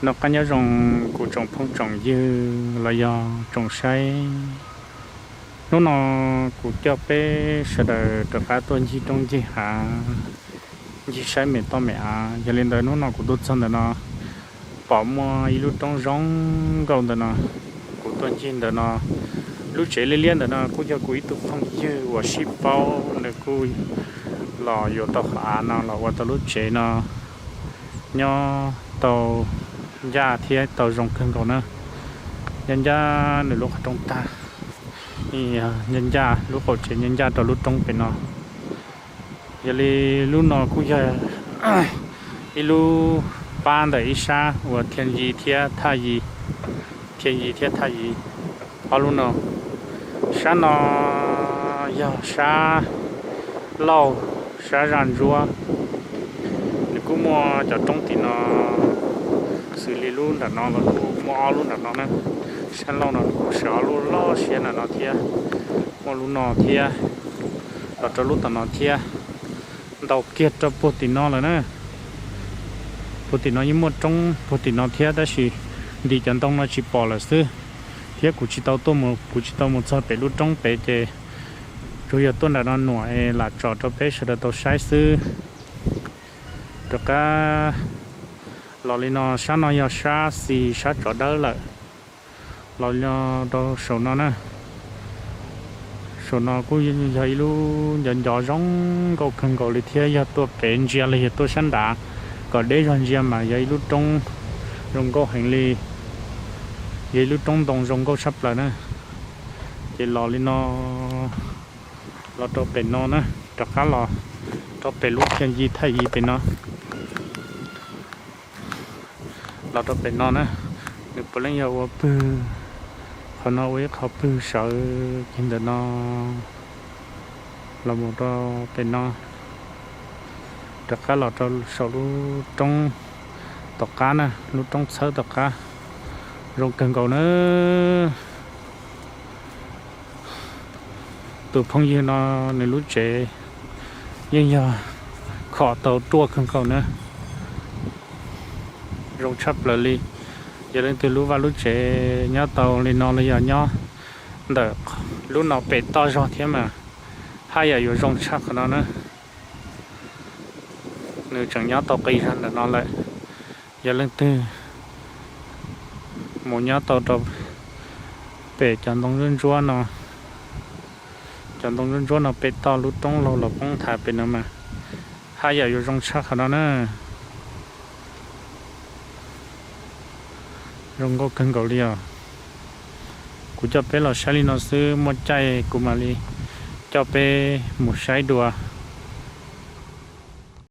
Noj qab nyob zoo kuv tsoom phooj tsoom ywg los yog tsoom saib. Hnub no kuv coj peb sawv daws rov qab tuaj ncig roob ncig hav, ncig saib me toj me av. Yog li ntawd hnub no kuv tuaj txog ntawm no, pom muaj ib lub roob zoo nkauj ntawm no. Kuv tuaj ncig ntawm no, lub tsev liab liab ntawm no kuj yog kuv ib tug phooj ywg uas sib paub, nws kuj los yuav tau qhov av no los ua tau lub tsev no nyob tau ncaj thiab tau zoo kawg nkaus na. Nyob ncaj nws lub qhov rooj tag, nyob ncaj lub qaum tsev, nyob ncaj rau lub roob pem no. Yog li lub no kuj yog ib lub pab ntawm ib sab uas thiaj yi thiab thaj yi, thiaj yi thiab thaj yi ob lub no. Sab no yog sab laug, sab zaj ntsuab. Nws kuj muaj cov roob tim no xws li lub nram no los kuj muaj ob lub nram no na. Sab laug no kuj sawv ob lub loj siab nram no thiab, muaj lub no thiab, los rau lub tom no thiab. Ntau kiag rau puag tim no lawm na. Puag tim no yeej muaj roob puag tim no thiab, tab sis ntim cov ntoo no tsis pom lawm xwb. Thiab kuv tsis tau tuaj mus, kuv tsis tau mus txog pem lub roob pem ces tsuas yog tuaj nram no nuam es lam tsom rau peb sawv daws tau saib xwb. Rov qab los li no, sab no yog sab xis sab tsov dawb lawm. Los li no rau saum no na. Saum no kuj yog ib lub ncov ncov zoo nkauj kawg nkaus li thiab, yog tuaj pem ntsia los yog tuaj sab nrad kom deb zog ntsia mas yog ib lub roob zoo nkauj heev li. Yog ib lub roob ntoo zoo nkauj tshaj plaws na. Ces los li no, los rau pem no na, rov qab los rau pem lub thiaj yi thaj yi pem no. Los rau pem no na, nws puav leej yog ua pwg, qhov no ua ib qho pwg sawv kiag ntawm no los mus rau pem no, rov qab los rau saum lub roob tom qab na, lub roob txhawb tom qab, zoo kawg nkaus na. Tus phooj ywg no nws lub tsev yeej yog khom tau ruaj kawg nkaus na, zoo tshaj plaws li. Yog leej twg lub vaj lub tsev nyob tau li no los yog nyob ntawm lub no pem toj zog thiab mas haj yam yuav zoo tshaj qhov no na. Nws tseem nyob tau qis zog ntawm no lawm. Yog leej twg mus nyob tau rau pem cov ntoo ntsuab ntsuab no, cov ntoo ntsuab ntsuab no pem toj lub roob laug los poob nthav pem no mas haj yam yuav zoo tshaj qhov no na. Zoo nkauj kawg nkaus li os. Kuv coj peb los saib li no xwb, muaj caij kuv mam li coj peb mus saib dua.